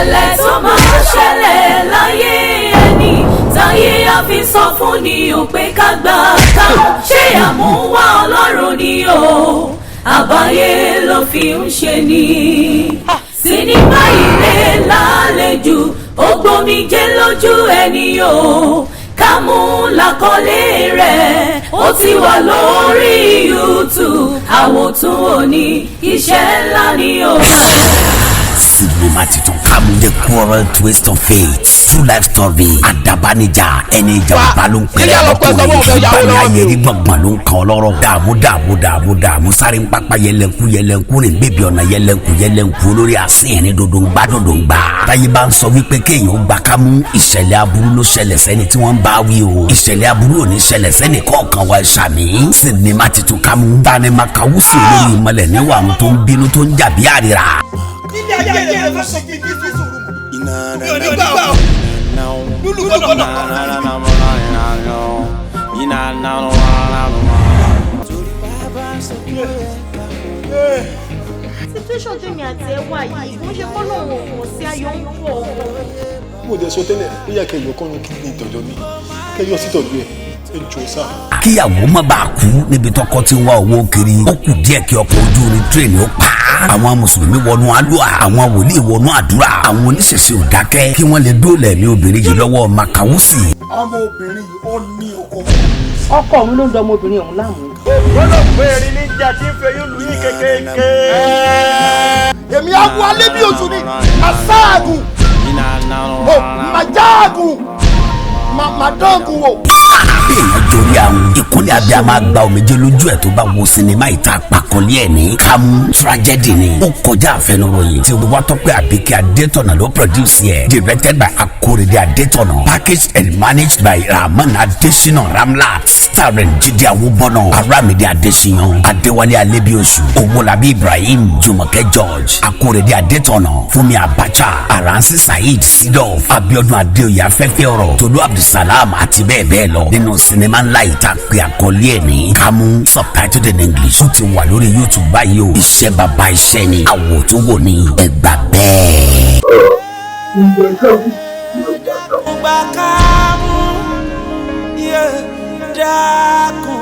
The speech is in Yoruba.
Ìṣẹ̀lẹ̀ tó máa ṣẹlẹ̀ láyé ẹni táyé á fi sọ fún ni ò pé ká gbà ká ṣé àmúwá Ọlọ́run ni o, àbáyé ló fi ń ṣe ni. Sinimá ilé lálejò, ó gbomijé lójú ẹni o. Kámú làkọlé rẹ̀, ó ti wà lórí YouTube. Àwòtún òní, iṣẹ́ ńlá ni o. Sinimá titun Kámú, the cruel twist of fate, true life story. Adabanija ẹni ìjàmbá ló ń pẹ̀lẹ́ ọkùnrin ìbáni ayẹri gbọ̀ngbọ̀n ló ń kan ọlọ́rọ̀. Dààmú, dààmú, dààmú, dààmú, sáré ń pápá, yẹlẹnku yẹlẹnku, rìn bèbí ọ̀nà yẹlẹnku yẹlẹnku, olórí àsìn ẹni dodo ń gbá dodo ń gbá. Táyé bá ń sọ wípé kéèyàn ó gbà kámú, ìṣẹ̀lẹ̀ aburú ló ṣẹlẹ̀ sẹ́ni tí wọ́n ń bá wí o. Ìṣẹ̀lẹ̀ aburú ò ní ṣẹlẹ̀ sẹ́ni kọ̀ọ̀kan wa. Ṣàmì sinimá titun Kámú. Tani Makawusi olórí ìmọ̀lẹ̀ níwàrún tó ń bínú tó ń jà bí àrìrà. Nílé ayé ẹ fẹ́ ṣe kí n ní sùúrù mọ́, mi ò ní gbà ọ́ lúlù gbọ́dọ̀. Situation tèmi àti ẹ wà yìí, kò ń ṣe kọ́ lóun ò kàn sí, ayọ̀ ń pọ̀. Mo jẹ sọ tẹ́lẹ̀, ó yẹ kẹ́ yọ kọ́nu kidney tọ̀dọ̀ mi, kẹ́ yọ sí tọ̀dọ̀ ẹ̀, ẹ jọ sá. Kíyàwó má bàa kú níbi tọkọ tí ń wá owó kiri, ó kù díẹ̀ kí ọkọ̀ ojú irin tírèènì ó pa á. Àwọn mùsùlùmí wọnú àdúrà, àwọn wòlíì wọnú àdúrà, àwọn oníṣẹ̀ṣe ò dákẹ́ kí wọ́n lè dóòlà ẹ̀mí obìnrin yìí lọ́wọ́ Makawusi. Ọmọbìnrin yìí, ó ní ọkọ. Ọkọ òun ló ń dọ ọmọbìnrin ọ̀hún láàmú. Gbọ́dọ̀ pé erin ní jà tí ń fẹ́ yóò lù yín kékeré. Èmi á wọ alẹ́ bí oṣù ni màsáàgùn ó màjáàgùn màdọ́gùn wò. Bí èèyàn torí àwọn ìkúnlẹ̀ abiyamọ àgbà omijé lójú ẹ̀ tó bá wo sinimá ìta àpàkọ́lé ẹ̀ ní Kámú, tragedy ni, ó kọjá àfẹnuròyìn. Tí Wátọ́pẹ́ Àbíkẹ́ Adétọ̀nà ló produce ẹ̀, directed by Akorede Adétọ̀nà, packaged and managed by Rahman Adesina Ramlat, starring Jídé Awóbọ́nà, Aramide Adesiyan, Adéwálé Alébíoṣù, Owólabí Ibrahim, Jùmọ̀kẹ́ George, Akorede Adétọ̀nà, Fúnmi Abacha, Aransi Saheed Sidof, Abiodun Adeoye, Afẹ́fẹ́ ọ̀rọ̀, Tolú Abdulsalam àti bẹ́ẹ̀ bẹ́ẹ̀ lọ nínú sinimá ńlá yìí tá a pè àkọlé ẹ̀ ní Kámú, subtitled in English. Ó ti wà lórí YouTube báyìí o. Iṣẹ́ bàbá iṣẹ́ ni, àwòtúnwò ni, ẹ gbà bẹ́ẹ̀. Gbà kámú, yé dákun.